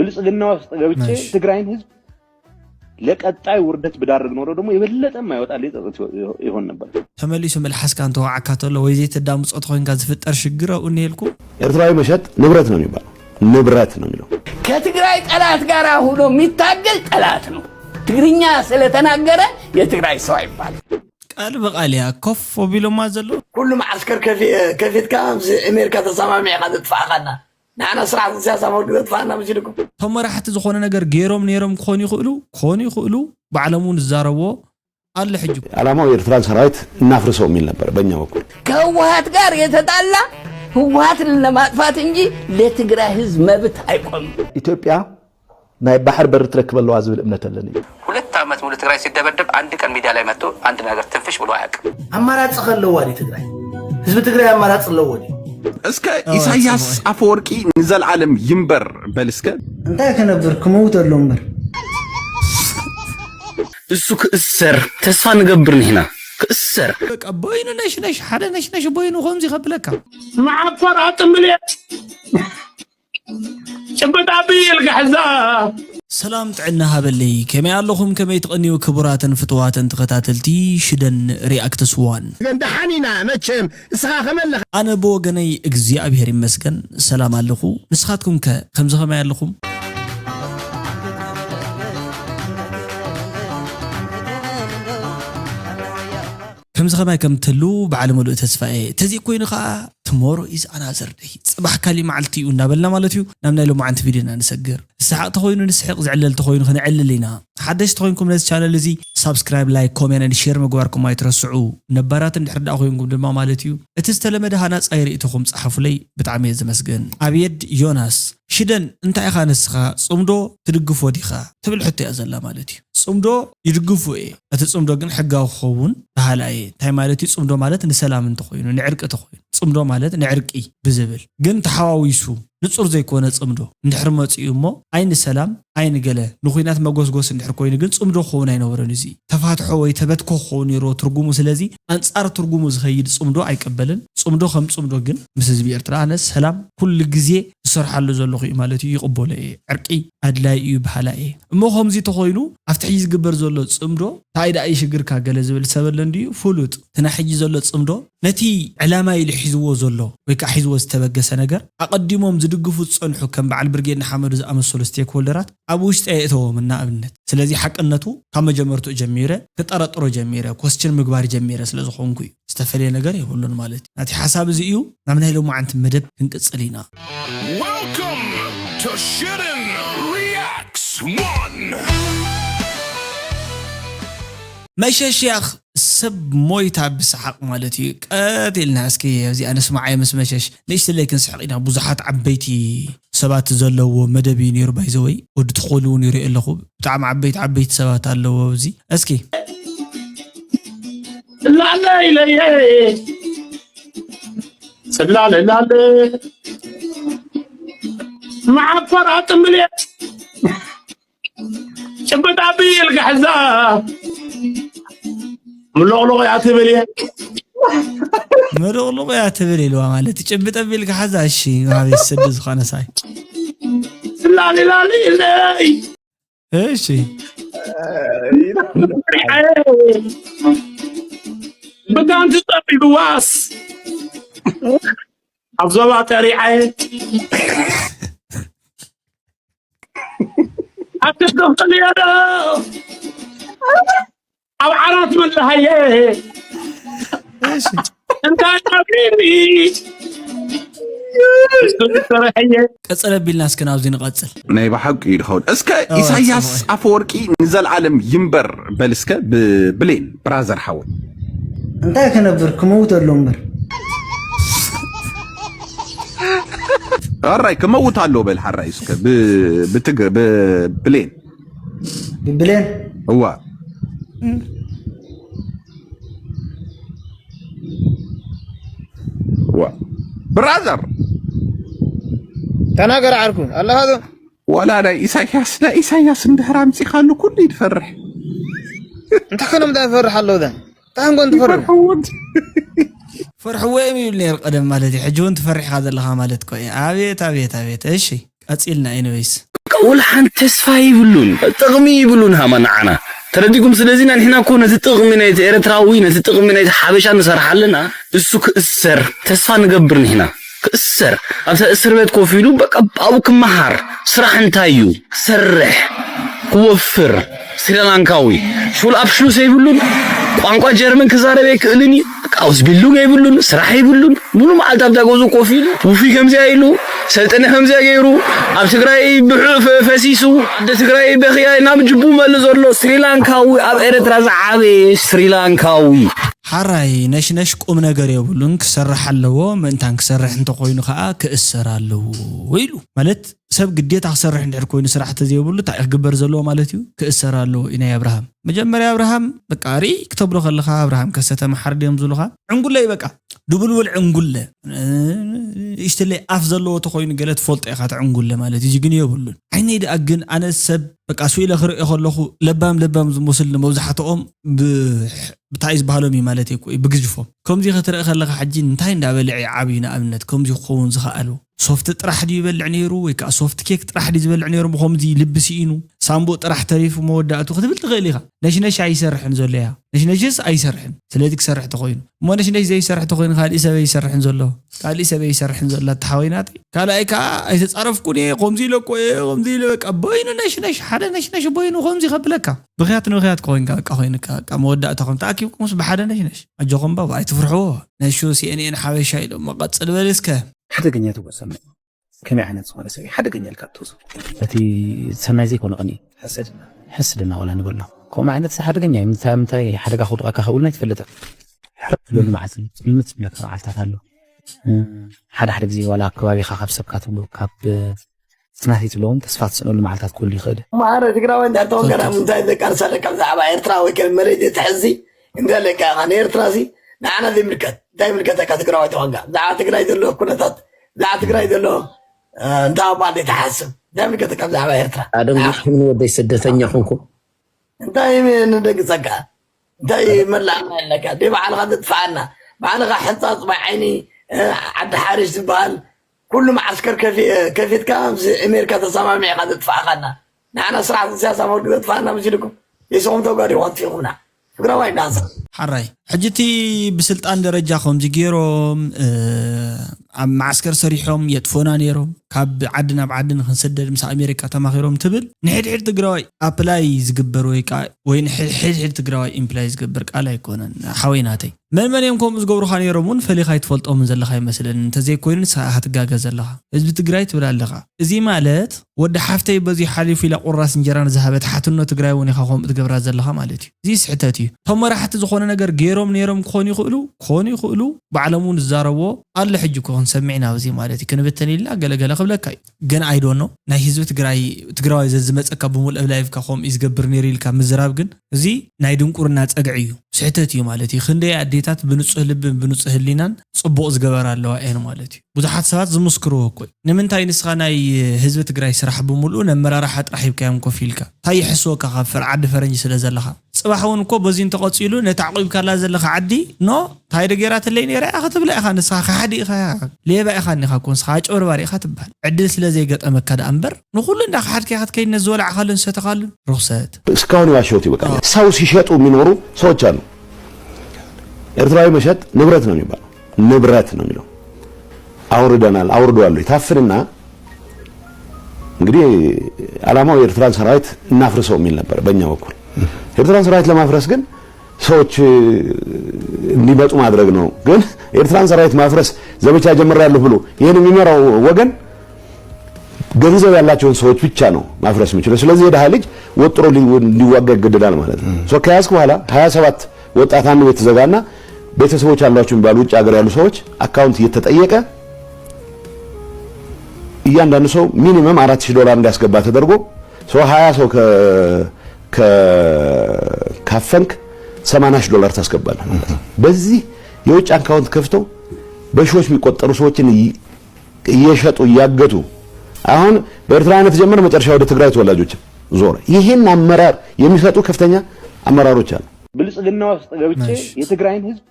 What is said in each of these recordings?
ብልጽግና ውስጥ ገብቼ ትግራይን ህዝብ ለቀጣይ ውርደት ብዳርግ ኖሮ ደግሞ የበለጠ የማይወጣልኝ ጸጸት ይሆን ነበር። ተመሊሱ መልሓስካ እንተወዓካ ተሎ ወይ ዘይተዳምጾ ተኾይንካ ዝፍጠር ሽግር ኣብኡ ነየልኩ። ኤርትራዊ መሸጥ ንብረት ነው የሚባለው። ንብረት ነው የሚለው። ከትግራይ ጠላት ጋር ሆኖ የሚታገል ጠላት ነው። ትግርኛ ስለተናገረ የትግራይ ሰው አይባልም። ቃል በቃል እያ ኮፍ ኣቢሎማ ዘሎ። ኩሉ መዓስከር ከፊትካ ምስ ኣሜሪካ ተሰማሚዕካ ዘጥፋእኻና። ንዓና ስርዓት ኢሳያስ ኣፈወርቂ ዘጥፋእና መሲልኩም። እቶም መራሕቲ ዝኾነ ነገር ገይሮም ነይሮም ክኾኑ ይኽእሉ ክኾኑ ይኽእሉ ባዕሎም እውን ዝዛረብዎ ኣሎ ሕጂ። ዓላማው የኤርትራን ሰራዊት እናፍርሰው የሚል ነበር በእኛ በኩል። ከህወሀት ጋር የተጣላ ህወሀትን ለማጥፋት እንጂ ለትግራይ ህዝብ መብት አይቆምም። ኢትዮጵያ ናይ ባሕር በር ትረክብ ኣለዋ ዝብል እምነት ኣለኒ። ሁለት ዓመት ሙሉ ትግራይ ሲደበደብ አንድ ቀን ሚዲያ ላይ መጥቶ አንድ ነገር ትንፍሽ ብሎ አያውቅም። አማራጭ ከለዋ ድዩ ትግራይ? ህዝቢ ትግራይ ኣማራፂ ኣለዎ ድዩ? እስከ ኢሳያስ ኣፈወርቂ ንዘልዓለም ይንበር በል እስከ። እንታይ ክነብር ክመውት ኣሎ እምበር። እሱ ክእሰር ተስፋ ንገብር ንሕና ክእሰር። በቃ በይኑ ነሽነሽ ሓደ ነሽነሽ በይኑ ከምዚ ከብለካ። መዓፈር ኣጥምልየ ጭብጥ ኣቢ ኢልካ ሕዛ። ሰላም ጥዕና ሃበለይ ከመይ ኣለኹም ከመይ ትቐንዩ ክቡራትን ፍትዋትን ተኸታተልቲ ሽደን ሪኣክትስ ዋን። ግን ደሓን ኢና መቸም እስኻ ከመለኻ። ኣነ ብወገነይ እግዚኣብሔር ይመስገን ሰላም ኣለኹ ንስኻትኩም ከ ከምዚ ከመይ ኣለኹም። ከምዚ ከማይ ከም ትህሉ በዓል ሙሉእ ተስፋ እየ። ተዘይ ኮይኑ ከዓ tomorrow is another day፣ ፅባሕ ካሊእ መዓልቲ እዩ እንዳበልና ማለት እዩ ናብ ናይ ሎማዓንቲ ቪድዮና ንሰግር። ዝሰሓቕ ተኾይኑ ንስሕቕ፣ ዝዕለል ተኾይኑ ክንዕልል ኢና። ሓደሽ ተኾይንኩም ነዚ ቻነል እዚ ሳብስክራይብ፣ ላይክ፣ ኮሜንት፣ ሼር ምግባርኩም ኣይትረስዑ። ነባራት እንድሕር ደኣ ኮይንኩም ድማ ማለት እዩ እቲ ዝተለመደ ሃናፃይ ርእይቶኹም ፀሓፉለይ። ብጣዕሚ እየ ዘመስግን። ኣብየድ ዮናስ ሽደን እንታይ ኢኻ ንስኻ ጽምዶ ትድግፎ ዲኻ ትብል ሕቶ እያ ዘላ ማለት እዩ። ጽምዶ ይድግፎ እየ፣ እቲ ጽምዶ ግን ሕጋዊ ክኸውን በሃላይ እየ። እንታይ ማለት እዩ? ጽምዶ ማለት ንሰላም እንተኾይኑ ንዕርቂ ተኾይኑ ጽምዶ ማለት ንዕርቂ ብዝብል ግን ተሓዋዊሱ ንጹር ዘይኮነ ጽምዶ እንድሕር መጺኡ እሞ ኣይ ንሰላም ኣይ ንገለ ንኹናት መጎስጎስ እንድሕር ኮይኑ ግን ጽምዶ ክኸውን ኣይነበረን። እዚ ተፋትሖ ወይ ተበትኮ ክኸውን ነይርዎ ትርጉሙ። ስለዚ ኣንጻር ትርጉሙ ዝኸይድ ጽምዶ ኣይቀበልን። ጽምዶ ከም ጽምዶ ግን ምስ ህዝቢ ኤርትራ ኣነ ሰላም ኩሉ ግዜ ዝሰርሓሉ ዘለኹ እዩ ማለት እዩ። ይቕበሎ እየ። ዕርቂ ኣድላይ እዩ በሃላይ እየ። እሞ ከምዚ ተኾይኑ ኣብቲ ሕጂ ዝግበር ዘሎ ጽምዶ እንታይ ደኣ እዩ ሽግርካ ገለ ዝብል ሰብ ኣሎ እንድዩ ፍሉጥ። እቲ ናይ ሕጂ ዘሎ ጽምዶ ነቲ ዕላማ ኢሉ ሒዝዎ ዘሎ ወይ ከዓ ሒዝዎ ዝተበገሰ ነገር ኣቐዲሞም ዝድግፉ ዝጸንሑ ከም በዓል ብርጌድ ንሓመዱ ዝኣመሰሉ ስቴክሆልደራት ኣብ ውሽጢ ኣየእተዎም ንኣብነት። ስለዚ ሓቅነቱ ካብ መጀመርትኡ ጀሚረ ክጠረጥሮ ጀሚረ ኮስችን ምግባር ጀሚረ ስለ ዝኾንኩ እዩ። ዝተፈለየ ነገር የብሉን ማለት እዩ። ናቲ ሓሳብ እዚ እዩ። ናብ ናይ ሎማዓንቲ መደብ ክንቅጽል ኢና። Welcome to Shidden Reacts one. መሸሽ ያኽ ሰብ ሞይታ ብሰሓቕ ማለት እዩ። ቀቲልና እስኪ ኣብዚኣ ንስማዓዮ ምስ መሸሽ ንእሽትለይ ክንስሕቕ ኢና። ብዙሓት ዓበይቲ ሰባት ዘለዎ መደብ እዩ ነይሩ። ባይዘወይ ወዲ ትኾሉ እውን ይርኢ ኣለኹ። ብጣዕሚ ዓበይቲ ዓበይቲ ሰባት ኣለዎ ኣብዚ። እስኪ ላለ ኢለየ ጽላለ ላለ መዓፈር ኣጥምልየ ጭብጥ ኣቢ ኢልካ ሕዛ ምሎቕሎቕ እያ ትብል እየ። ምሉቕሉቕ እያ ትብል ኢልዋ ማለት ጭብጥ ኣቢልካ ሓዛ። እሺ ናበይ ስዲ ዝኾነ ሳይ ስላሊላሊ ኢለይ እሺ ብጋንቲ ጸቢብዋስ ኣብ ዞባ ጠሪዓየ ኣትስከፍተልዮ ዶ ኣብ ዓራት መለሃየ እንታይ ኣቢኒ ቀጸለ ቢልና እስከ ናብዚ ንቐጽል። ናይ ብሓቂ እዩ ዝኸውን። እስከ ኢሳያስ ኣፈወርቂ ንዘልዓለም ይንበር በል እስከ ብብሌን ብራዘር ሓወይ። እንታይ ክነብር ክመውት ኣሎ እምበር። ኣራይ ክመውት ኣሎ በል ሓራይ እስከ ብብሌን ብብሌን እዋ ብራዘር ተናገር ዓርኩ ኣለኻ ዶ ዋላ ናይ ኢሳያስ ናይ ኢሳያስ እንድሕር ኣምፂኻሉ ኩሉ ይትፈርሕ እንታይ ከኖም እንታይ ፈርሕ ኣለዉ ዛ እንታይ ንጎን ትፈርሕ ፈርሕዎ እዮም ይብል ነይሩ ቀደም ማለት እዩ ሕጂ እውን ትፈርሕካ ዘለካ ማለት ኮ ኣቤት ኣቤት ኣቤት እሺ ቀፂልና ኤኒዌይስ ወላ ሓንቲ ተስፋ ይብሉን፣ ጥቕሚ ይብሉን ሃማ ንዓና። ተረዲኩም? ስለዚና ንሕና እኮ ነቲ ጥቕሚ ናይቲ ኤርትራዊ፣ ነቲ ጥቕሚ ናይቲ ሓበሻ ንሰርሕ ኣለና። እሱ ክእሰር ተስፋ ንገብር ንሕና። ክእሰር ኣብታ እስር ቤት ኮፍ ኢሉ በቃ ኣብኡ ክመሃር፣ ስራሕ እንታይ እዩ ክሰርሕ፣ ክወፍር። ስሪላንካዊ ሹል ኣብ ሽሉስ የብሉን፣ ቋንቋ ጀርመን ክዛረብ ኣይክእልን እዩ። በቃ ኣውስቢልዱግ የብሉን፣ ስራሕ የብሉን። ሙሉ መዓልቲ ኣብታ ገዝኡ ኮፍ ኢሉ ውፉይ ከምዚኣ ኢሉ፣ ሰልጠነ ከምዚኣ ገይሩ፣ ኣብ ትግራይ ብሑእ ፈ- ፈሲሱ፣ ኣደ ትግራይ በኽያ ናብ ጅቡ መሉ ዘሎ ስሪላንካዊ፣ ኣብ ኤርትራ ዝዓበየ ስሪላንካዊ። ሓራይ ነሽነሽ ቁም ነገር የብሉን፣ ክሰርሕ ኣለዎ። ምእንታን ክሰርሕ እንተኮይኑ ከዓ ክእሰር ኣለዎ ኢሉ። ማለት ሰብ ግዴታ ክሰርሕ እንድሕር ኮይኑ ስራሕ ተዘይብሉ እንታይ ክግበር ዘለዎ ማለት እዩ? ክእሰር ኣለዎ እዩ ናይ ኣብርሃም። መጀመርያ ኣብርሃም በቃ ርኢ ክተብሎ ከለካ ኣብርሃም ከሰተ መሓር ድዮም ዝብሉካ ዕንጉለ እዩ በቃ ድብልብል ዕንጉለ። እሽትለይ ኣፍ ዘለዎ ተኮይኑ ገለ ትፈልጦ ኢካ እቲ ዕንጉለ ማለት እዩ ግን የብሉን። ዓይነይ ደኣ ግን ኣነ ሰብ በቃ ስኢለ ክርእዮ ከለኹ ለባም ለባም ዝመስል ንመብዛሕትኦም ብ- ብታይ ዝበሃሎም እዩ ማለት እዩ ብግዝፎም። ከምዚ ክትርኢ ከለካ ሕጂ እንታይ እንዳበልዕ ይዓብዩ ንኣብነት ከምዚ ክኸውን ዝኸኣሉ ሶፍቲ ጥራሕ ድዩ ይበልዕ ነይሩ ወይ ከዓ ሶፍቲ ኬክ ጥራሕ ድዩ ዝበልዕ ነይሩ ብከምዚ ልቢ ስኢኑ ሳምቡእ ጥራሕ ተሪፉ መወዳእቱ ክትብል ትኽእል ኢኻ። ነሽነሽ ኣይሰርሕን ዘሎ እያ። ነሽነሽስ ኣይሰርሕን። ስለዚ ክሰርሕ ተኮይኑ እሞ ነሽነሽ ዘይሰርሕ ተኮይኑ ካሊእ ሰብ ኣይሰርሕን ዘሎ። ካሊእ ሰብ ኣይሰርሕን ዘሎ ኣተሓወይናተይ ካልኣይ ከዓ ኣይተፃረፍኩን እየ ከምዚ ኢለ እኮ እየ ከምዚ ኢለ በቃ በይኑ ነሽነሽ ሓደ ነሽነሽ በይኑ ከምዚ ከብለካ ብክያት ንብክያት ኮይንካ በቃ ኮይንካ በቃ መወዳእታ ከም ተኣኪብኩምስ ብሓደ ነሽነሽ ኣጆኹም ባባ ኣይትፍርሕዎ። ነሹ ሲኤንኤን ሓበሻ ኢሎም መቐፅል በል እስከ። ሓደገኛ ትወሰነ ከመይ ዓይነት ዝኾነ ሰብ ሓደገኛ ኢልካ ትወስዶ? እቲ ሰናይ ዘይኮነ ቅኒ ሕስድና ዋላ ንበሎ ከምኡ ዓይነት ሰብ ሓደገኛ እዩ። ምንታይ ምንታይ ሓደጋ ክውድቐካ ከብሉና ኣይትፈልጥን። ሕርፍ ዝበሉ መዓልቲ ልምት ዝብለካ መዓልታት ኣሎ። ሓደ ሓደ ግዜ ዋላ ኣብ ከባቢኻ ካብ ሰብካ ትብሉ ካብ ናተይ ትብሎ እውን ተስፋ ትስእነሉ መዓልታት ክህሉ ይኽእል። ማዕረ ትግራዋይ እንድሕር ተኾንካ ደኣ ምንታይ ዘቃልሰለካ ብዛዕባ ኤርትራ ወይ ከ መሬት ዘይትሕዝ ሲ እንታይ ኣለካ ኢኻ ንኤርትራ ሲ ንዓና ዘይምልከት እንታይ ይምልከተካ ትግራዋይ ተኾንካ ብዛዕባ ትግራይ ዘሎ ኩነታት ብዛዕባ ትግራይ ዘሎ እንታይ ኣባል ዘይትሓስብ እንታይ ይምልከተካ ብዛዕባ ኤርትራ ኣደንጉጽኩምኒ ወደይ ስደተኛ ኾንኩ እንታይ ንደግጸካ እንታይ መላእና ኣለካ ደይ ባዕልኻ ዘጥፍኣና ባዕልኻ ሕንጻጽ ማይ ዓይኒ ዓዲ ሓሪሽ ዝበሃል ኩሉ መዓስከር ከፊትካ ምስ ኣሜሪካ ተሰማሚዕካ ዘጥፋእኻና ንዓና ስርዓት ኢሳያስ ኣፈወርቂ ዘጥፋእና መሲልኩም ንስኹም ተጋዲኹም ኣጥፊእኹምና ትግራዋይ ዳንሳ ሓራይ ሕጂ እቲ ብስልጣን ደረጃ ከምዚ ገይሮም ኣብ መዓስከር ሰሪሖም የጥፎና ነይሮም ካብ ዓዲ ናብ ዓዲ ንክንስደድ ምስ ኣሜሪካ ተማኺሮም ትብል ንሕድሕድ ትግራዋይ ኣፕላይ ዝግበር ወይ ከዓ ወይ ንሕድሕድ ትግራዋይ ኢምፕላይ ዝገብር ቃል ኣይኮነን ሓወይ ናተይ መን መን እዮም ከምኡ ዝገብሩኻ ነይሮም እውን ፈሊኻ ኣይትፈልጦምን ዘለኻ ይመስለኒ እንተዘይኮይኑ ንስኻ ኢኻ ትጋገ ዘለኻ ህዝቢ ትግራይ ትብል ኣለኻ እዚ ማለት ወዲ ሓፍተይ በዚ ሓሊፉ ኢላ ቁራስ እንጀራ ንዝሃበት ሓትኖ ትግራይ እውን ኢኻ ከምኡ ትገብራ ዘለኻ ማለት እዩ እዚ ስሕተት እዩ እቶም መራሕቲ ዝኾነ ነገር ገይሮም ነይሮም ክኾኑ ይኽእሉ ክኾኑ ይኽእሉ ባዕሎም እውን ዝዛረብዎ ኣሎ ሕጂ እኮ ክንሰምዕ ኢና ኣብዚ ማለት እዩ ክንብተን ኢልና ገለገለ ክብለካ እዩ ግን ኣይዶኖ ናይ ህዝቢ ትግራይ ትግራዋይ ዘዝመፀካ ብሙልእ ላይፍካ ከምኡ እዩ ዝገብር ነይሩ ኢልካ ምዝራብ ግን እዚ ናይ ድንቁርና ፀግዒ እዩ ስሕተት እዩ ማለት እዩ ክንደይ ኣዴታት ብንፁህ ልብን ብንፁህ ህሊናን ፅቡቕ ዝገበራ ኣለዋ እየን ማለት እዩ ብዙሓት ሰባት ዝምስክርዎ እኮ እዩ ንምንታይ ንስኻ ናይ ህዝቢ ትግራይ ስራሕ ብምልኡ ነመራርሓ ጥራሕ ሂብካዮም ኮፍ ኢልካ እንታይ ይሕስወካ ካብ ፈር ዓዲ ፈረንጂ ስለ ዘለኻ ፅባሕ እውን እኮ በዚ እንተቐፂሉ ነታ ዓቑብካላ ዘለኻ ዓዲ ኖ እንታይ ዶ ገይራትለይ ነይራ እያ ክትብላ ኢኻ ንስኻ ከሓዲ ኢኻ ሌባ ኢኻ እኒኻ እኮ ንስኻ ኣጭበርባሪ ኢኻ ትበሃል ዕድል ስለ ዘይገጠመካ ደኣ እምበር ንኹሉ እንዳ ከሓድካ ኢኻ ትከይድ ነዚ ዝበላዕካሉን ዝሰተኻሉን ርኹሰት እስካሁን የዋሸሁት እዩ በቃ ሰው ሲሸጡ የሚኖሩ ሰዎች አሉ። ኤርትራዊ መሸጥ ንብረት ነው የሚባለው። ንብረት ነው የሚለው። አውርደናል፣ አውርደዋለሁ። ይታፍንና እንግዲህ ዓላማው የኤርትራን ሰራዊት እናፍርሰው የሚል ነበር በእኛ በኩል። የኤርትራን ሰራዊት ለማፍረስ ግን ሰዎች እንዲመጡ ማድረግ ነው። ግን የኤርትራን ሰራዊት ማፍረስ ዘመቻ ጀምሬያለሁ ብሎ ይህን የሚመራው ወገን ገንዘብ ያላቸውን ሰዎች ብቻ ነው ማፍረስ የሚችለው። ስለዚህ የድሃ ልጅ ወጥሮ እንዲዋጋ ይገደዳል ማለት ነው። ከያዝክ በኋላ ሀያ ሰባት ወጣት አንድ ቤት ትዘጋና ቤተሰቦች አሏቸው የሚባሉ ውጭ ሀገር ያሉ ሰዎች አካውንት እየተጠየቀ እያንዳንዱ ሰው ሚኒመም አራት ሺህ ዶላር እንዲያስገባ ተደርጎ ሰው ሀያ ሰው ካፈንክ ሰማንያ ሺህ ዶላር ታስገባለህ። በዚህ የውጭ አካውንት ከፍተው በሺዎች የሚቆጠሩ ሰዎችን እየሸጡ እያገቱ አሁን በኤርትራውያን የተጀመረ መጨረሻ ወደ ትግራይ ተወላጆች ዞረ። ይህን አመራር የሚሰጡ ከፍተኛ አመራሮች አሉ። ብልጽግና ውስጥ ገብቼ የትግራይን ህዝብ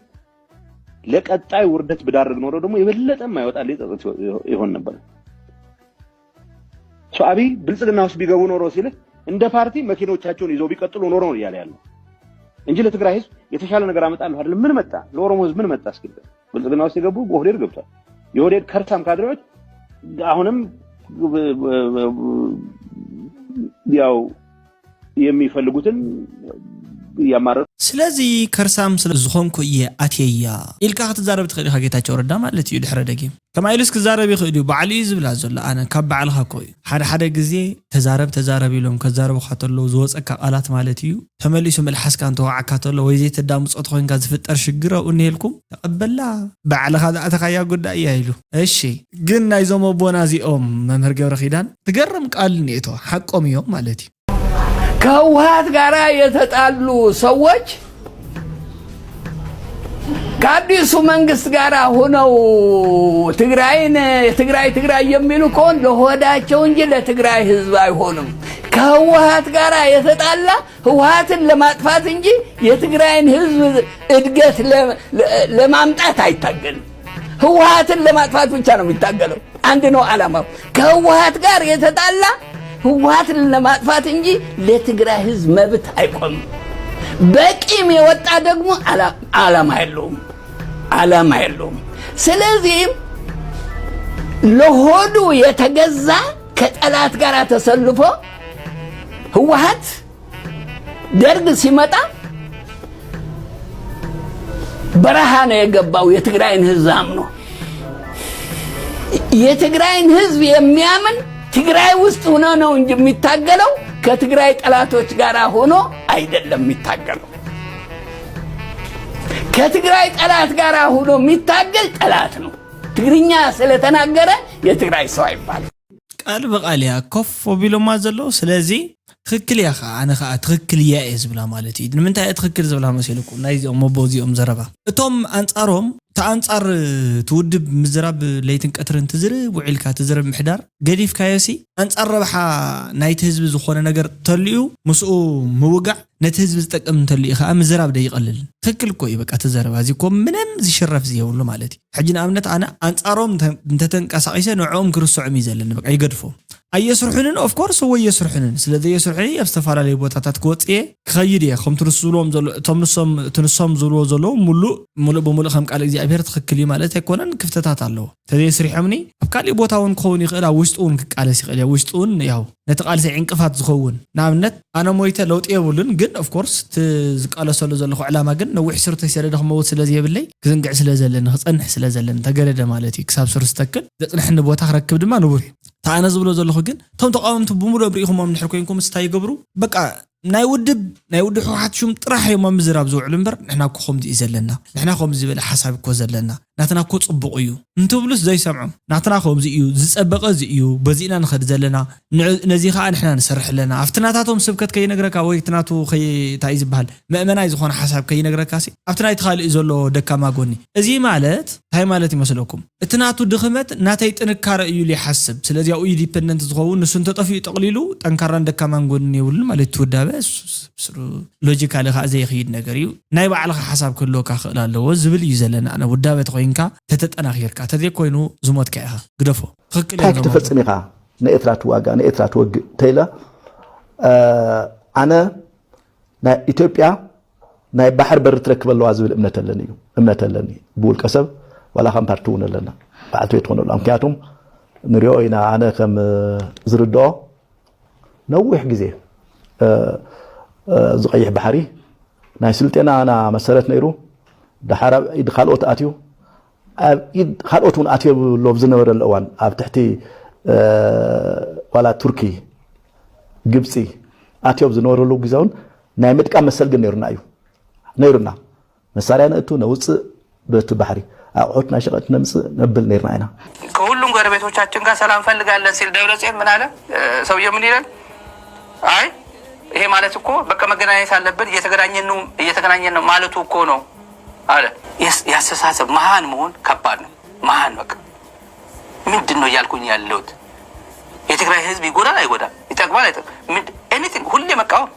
ለቀጣይ ውርደት ብዳርግ ኖሮ ደግሞ የበለጠ የማይወጣልኝ ጸጸት ይሆን ነበር። እሱ አብይ ብልጽግና ውስጥ ቢገቡ ኖሮ ሲልህ እንደ ፓርቲ መኪኖቻቸውን ይዘው ቢቀጥሉ ኖሮ ነው እያለ ያለው እንጂ ለትግራይ ህዝብ የተሻለ ነገር አመጣለሁ አይደለም። ምን መጣ? ለኦሮሞ ህዝብ ምን መጣ? እስኪ ብልጽግና ውስጥ የገቡ ኦህዴድ ገብቷል። የኦህዴድ ከርሳም ካድሬዎች አሁንም ያው የሚፈልጉትን እያማረጡ ስለዚ ከርሳም ስለ ዝኾንኩ እየ ኣትየያ ኢልካ ክትዛረብ ትኽእል ኢኻ ጌታቸው ረዳ ማለት እዩ ድሕረ ደጊም ከማይ ኢሉስ ክዛረብ ይኽእል እዩ ባዕሉ እዩ ዝብላ ዘሎ ኣነ ካብ ባዕልኻ እኮ እዩ ሓደ ሓደ ግዜ ተዛረብ ተዛረብ ኢሎም ከዛረቡኻ ተለዉ ዝወፀካ ቃላት ማለት እዩ ተመሊሱ መልሓስካ እንተወዓካ ተሎ ወይ ዘይተዳምፆ ተኾይንካ ዝፍጠር ሽግር ኣብኡ እኒሄልኩም ተቐበላ ባዕልኻ ዝኣተኻያ ጉዳይ እያ ኢሉ እሺ ግን ናይዞም ኣቦና እዚኦም መምህር ገብረ ኪዳን ትገርም ቃል እኒኤቶ ሓቆም እዮም ማለት እዩ ከህወሓት ጋር የተጣሉ ሰዎች ከአዲሱ መንግስት ጋር ሆነው ትግራይን ትግራይ ትግራይ የሚሉ ከሆን ለሆዳቸው እንጂ ለትግራይ ህዝብ አይሆኑም። ከህወሓት ጋር የተጣላ ህወሓትን ለማጥፋት እንጂ የትግራይን ህዝብ እድገት ለማምጣት አይታገልም። ህወሓትን ለማጥፋት ብቻ ነው የሚታገለው። አንድ ነው ዓላማው። ከህወሓት ጋር የተጣላ ህወሓትን ለማጥፋት እንጂ ለትግራይ ህዝብ መብት አይቆምም። በቂም የወጣ ደግሞ ዓላማ የለውም፣ ዓላማ የለውም። ስለዚህም ለሆዱ የተገዛ ከጠላት ጋር ተሰልፎ ህወሓት ደርግ ሲመጣ በረሃ ነው የገባው የትግራይን ህዝብ አምኖ። የትግራይን ህዝብ የሚያምን ትግራይ ውስጥ ሆኖ ነው እንጂ የሚታገለው ከትግራይ ጠላቶች ጋር ሆኖ አይደለም የሚታገለው። ከትግራይ ጠላት ጋር ሆኖ የሚታገል ጠላት ነው። ትግርኛ ስለተናገረ የትግራይ ሰው አይባልም። ቃል ብቃል እያ ኮፍ ኣቢሎማ ዘለዉ ስለዚ ትክክል እያ ከዓ ኣነ ከዓ ትክክል እያ እየ ዝብላ ማለት እዩ ንምንታይ እየ ትክክል ዝብላ መሲልኩም ናይዚኦም መቦ እዚኦም ዘረባ እቶም ኣንፃሮም ተኣንፃር ትውድብ ምዝራብ ለይትን ቀትርን ትዝርብ ውዒልካ ትዝርብ ምሕዳር ገዲፍካዮሲ ኣንፃር ረብሓ ናይቲ ህዝቢ ዝኾነ ነገር ተልዩ ምስኡ ምውጋዕ ነቲ ህዝቢ ዝጠቅም እንተልዩ ከዓ ምዝራብ ደይቀልልን ትክክል እኮ እዩ በቃ እቲ ዘረባ እዚ እኮ ምንም ዝሽረፍ ዝየብሉ ማለት እዩ ሕጂ ንኣብነት ኣነ ኣንፃሮም እንተተንቀሳቂሰ ንዕኦም ክርስዖም እዩ ዘለኒ በቃ ይገድፎም ኣየስርሑንን of course እወ የስርሑንን ስለ ዘየስርሑኒ ኣብ ዝተፈላለዩ ቦታታት ክወፅእ እየ ክኸይድ እየ ከምቲ ንሱ ዝብልዎም ዘሎ እቶም ንሶም እቲ ንሶም ዝብልዎ ዘለዉ ሙሉእ ሙሉእ ብሙሉእ ከም ቃል እግዚኣብሔር ትኽክል እዩ ማለት ኣይኮነን ክፍተታት ኣለዎ ተዘየስሪሖምኒ ኣብ ካሊእ ቦታ እውን ክኸውን ይኽእል ኣብ ውሽጡ እውን ክቃለስ ይኽእል እየ ውሽጡ እውን ያው ነቲ ቃልሲ ዕንቅፋት ዝኸውን ንኣብነት ኣነ ሞይተ ለውጢ የብሉን ግን of course እቲ ዝቃለሰሉ ዘለኹ ዕላማ ግን ነዊሕ ስር ተሰደደ ክመውት ስለ ዘየብለይ ክዝንግዕ ስለ ዘለኒ ክፀንሕ ስለ ዘለኒ ተገደደ ማለት እዩ ክሳብ ስሩ ዝተክል ዘፅንሐኒ ቦታ ክረክብ ድማ ንቡር እዩ እታ ኣነ ዝብሎ ዘለኹ ግን እቶም ተቃወምቲ ብምሉኦም ርኢኹሞም እንድሕር ኮይንኩም እንታይ ይገብሩ በቃ ናይ ውድብ ናይ ውድብ ህወሓት ሹም ጥራሕ እዮም ኣብ ምዝራብ ዝውዕሉ እምበር ንሕና እኮ ከምዚ እዩ ዘለና ንሕና ከምዚ ዝበለ ሓሳብ እኮ ዘለና ናትና እኮ ፅቡቕ እዩ እንትብሉስ ዘይሰምዖም ናትና ከምዚ እዩ ዝፀበቐ እዚ እዩ በዚእና ንኸድ ዘለና ነዚ ከዓ ንሕና ንሰርሕ ኣለና ኣብቲ ናታቶም ስብከት ከይነግረካ ወይ እቲ ናቱ እንታይ እዩ ዝበሃል መእመናይ ዝኾነ ሓሳብ ከይነግረካ ሲ ኣብቲ ናይቲ ካልእ ዘሎ ደካማ ጎኒ እዚ ማለት እንታይ ማለት ይመስለኩም እቲ ናቱ ድኽመት ናተይ ጥንካረ እዩ ኢሉ ይሓስብ ስለዚ ኣብኡ እዩ ዲፐንደንት ዝኸውን ንሱ እንተጠፊኡ ጠቕሊሉ ጠንካራን ደካማን ጎኒ የብሉን ማለት እቲ ውዳበ ስሩ ሎጂካሊ ከዓ ዘይኽይድ ነገር እዩ ናይ ባዕልኻ ሓሳብ ክህልወካ ክእል ኣለዎ ዝብል እዩ ዘለና ኣነ ውዳበ ተኮይንካ ተተጠናኺርካ ተዘይኮይኑ ዝሞትካ ኢኻ ግደፎ ትኽክል እንታይ ክትፈጽም ኢኻ ንኤርትራ ትዋጋ ንኤርትራ ትወግእ ተይለ ኣነ ናይ ኢትዮጵያ ናይ ባሕር በሪ ትረክብ ኣለዋ ዝብል እምነት ኣለኒ እዩ እምነት ኣለኒ ብውልቀ ሰብ ዋላ ከም ፓርቲ እውን ኣለና በዓልቲ ቤት ትኾነሉ ምክንያቱም ንሪኦ ኢና ኣነ ከም ዝርድኦ ነዊሕ ግዜ ዝቀይሕ ባሕሪ ናይ ስልጤናና መሰረት ነይሩ ደሓር ኣብ ኢድ ካልኦት ኣትዩ ኣብ ኢድ ካልኦት እውን ኣትዮ ሎብ ዝነበረሉ እዋን ኣብ ትሕቲ ዋላ ቱርኪ ግብፂ ኣትዮ ዝነበረሉ ግዜ እውን ናይ ምጥቃም መሰል ግን ነይሩና እዩ ነይሩና መሳርያ ነእቱ ነውፅእ በቲ ባሕሪ ኣቑሑት ናይ ሸቐጥ ነምፅእ ነብል ነይርና ኢና። ከሁሉም ጎረቤቶቻችን ጋር ሰላም እንፈልጋለን ሲል ደብረጽዮን ምን አለ? ሰውየው ምን ይላል? አይ ይሄ ማለት እኮ በቃ መገናኘት አለብን እየተገናኘን ነው እየተገናኘን ነው ማለቱ እኮ ነው አለ። የአስተሳሰብ መሃን መሆን ከባድ ነው። መሃን በቃ ምንድን ነው እያልኩኝ ያለሁት? የትግራይ ህዝብ ይጎዳል አይጎዳም? ይጠቅማል አይጠቅም? anything ሁሌ መቃወም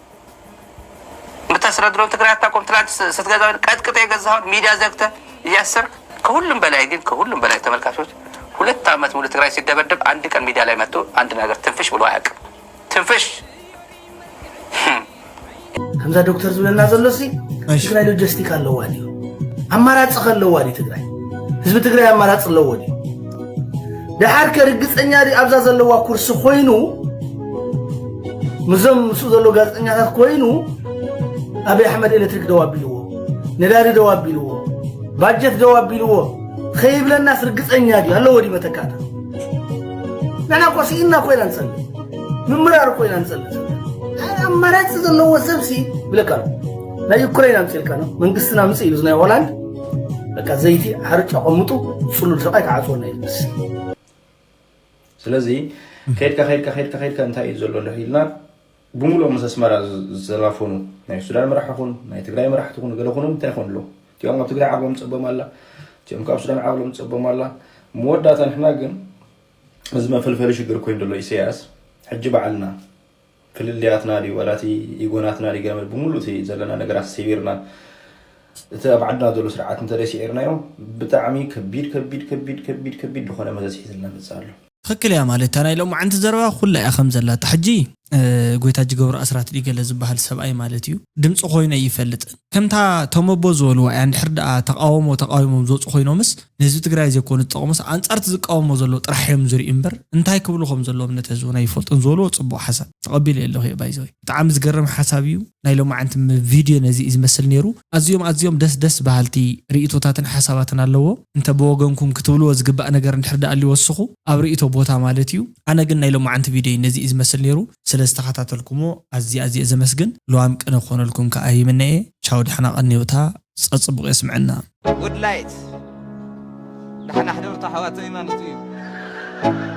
የምታስተዳድረውን ትግራይ አታቆም። ትናንት ስትገዛ ቀጥቅጠ የገዛኸውን ሚዲያ ዘግተ እያሰርክ ከሁሉም በላይ ግን ከሁሉም በላይ ተመልካቾች ሁለት ዓመት ሙሉ ትግራይ ሲደበደብ አንድ ቀን ሚዲያ ላይ መጥቶ አንድ ነገር ትንፍሽ ብሎ አያውቅም። ትንፍሽ ከምዛ ዶክተር ዝብለና ዘሎ ሲ ትግራይ ሎጂስቲክ ኣለዋ ድዩ? ኣማራፂ ከለዋ ድዩ ትግራይ? ህዝቢ ትግራይ ኣማራፂ ኣለዎ ድዩ? ደሓር ከ ርግፀኛ ድዩ ኣብዛ ዘለዋ ኩርሲ ኮይኑ ምዞም ምስኡ ዘሎ ጋዜጠኛታት ኮይኑ ኣብይ ኣሕመድ ኤሌክትሪክ ደው ኣቢልዎ፣ ነዳዲ ደው ኣቢልዎ፣ ባጀት ደው ኣቢልዎ ከይብለናስ ርግፀኛ ድዩ ኣለዎ ድዩ መተካእታ? ንሕና እኮ ስኢንና እኮ ኢና ንፀልእ፣ ምምራር እኮ ኢና ንፀልእ። ኣማራፂ ዘለዎ ሰብሲ ብለካ ኣሎ። ናይ ዩክሬን ኣምፅልካ ነው መንግስትና ምፅ ኢሉ ናይ ሆላንድ በቃ ዘይቲ ሓርጭ ኣቐምጡ ፅሉል ሰብኣይ ክዓፅወና እዩ ዝመስል። ስለዚ ከይድካ ከይድካ ከይድካ ከይድካ እንታይ እዩ ዘሎ እንድሕር ኢልና ብምሉኦም ምስ ኣስመራ ዝተላፈኑ ናይ ሱዳን መራሕቲ ኩኑ ናይ ትግራይ መራሕቲ ኩኑ ገለ ኩኑ እንታይ ይኾኑ ኣለዉ? እቲኦም ኣብ ትግራይ ዓቕሎም ጸቦም ኣላ፣ እቲኦም ካብ ሱዳን ዓቕሎም ጸቦም ኣላ። መወዳእታ ንሕና ግን እዚ መፈልፈሊ ሽግር ኮይኑ ዘሎ ኢሰያስ ሕጂ ባዕልና ፍልልያትና ድዩ ዋላ እቲ ኢጎናትና ድዩ ገመድ ብምሉእ እቲ ዘለና ነገራት ሰቢርና እቲ ኣብ ዓድና ዘሎ ስርዓት እንተደሲዒርናዮ ብጣዕሚ ከቢድ ከቢድ ከቢድ ከቢድ ከቢድ ዝኾነ መዘዝ ሒዝልና መፅእ ኣሎ። ትኽክል እያ ማለት እታ ናይ ሎማዓንቲ ዘረባ ኩላ እያ ከም ዘላታ ሕጂ ጎይታ ጅገብሩ ኣስራት ድዩ ገለ ዝበሃል ሰብኣይ ማለት እዩ ድምፂ ኮይነ ይፈልጥን ከምታ ተመቦ ዝበልዋ እያ እንድሕር ደኣ ተቃወሞ ተቃዊሞም ዝወፁ ኮይኖምስ ንህዝቢ ትግራይ ዘይኮኑ ዝጠቕሙስ ኣንፃርቲ ዝቃወሞ ዘሎ ጥራሕ እዮም ዝርኢ እምበር እንታይ ክብሉ ከም ዘለዎም ነቲ ህዝቡና ይፈልጡን ዝበልዎ ፅቡቅ ሓሳብ ተቐቢለ ኣለኹ እየ ባይዘወይ ብጣዕሚ ዝገርም ሓሳብ እዩ ናይ ሎማዓንቲ ቪድዮ ነዚ እዩ ዝመስል ነይሩ ኣዝዮም ኣዝዮም ደስ ደስ በሃልቲ ርእቶታትን ሓሳባትን ኣለዎ እንተ ብወገንኩም ክትብልዎ ዝግባእ ነገር እንድሕር ደኣ ኣልዩ ወስኹ ኣብ ርእቶ ቦታ ማለት እዩ ኣነ ግን ናይ ሎማዓንቲ ቪድዮ ነዚ እዩ ዝመስል ነይሩ ስለ ዝተኸታተልኩሞ ኣዝየ ኣዝየ ዘመስግን ልዋም ቅነ ክኾነልኩም ከኣ ይምነ እየ ቻው ደሕና ቀንዮታ ጸጽቡቕ የስምዐና። Good light ዳሕና ሕደርቱ ኣሕዋተይ ማለቱ እዩ።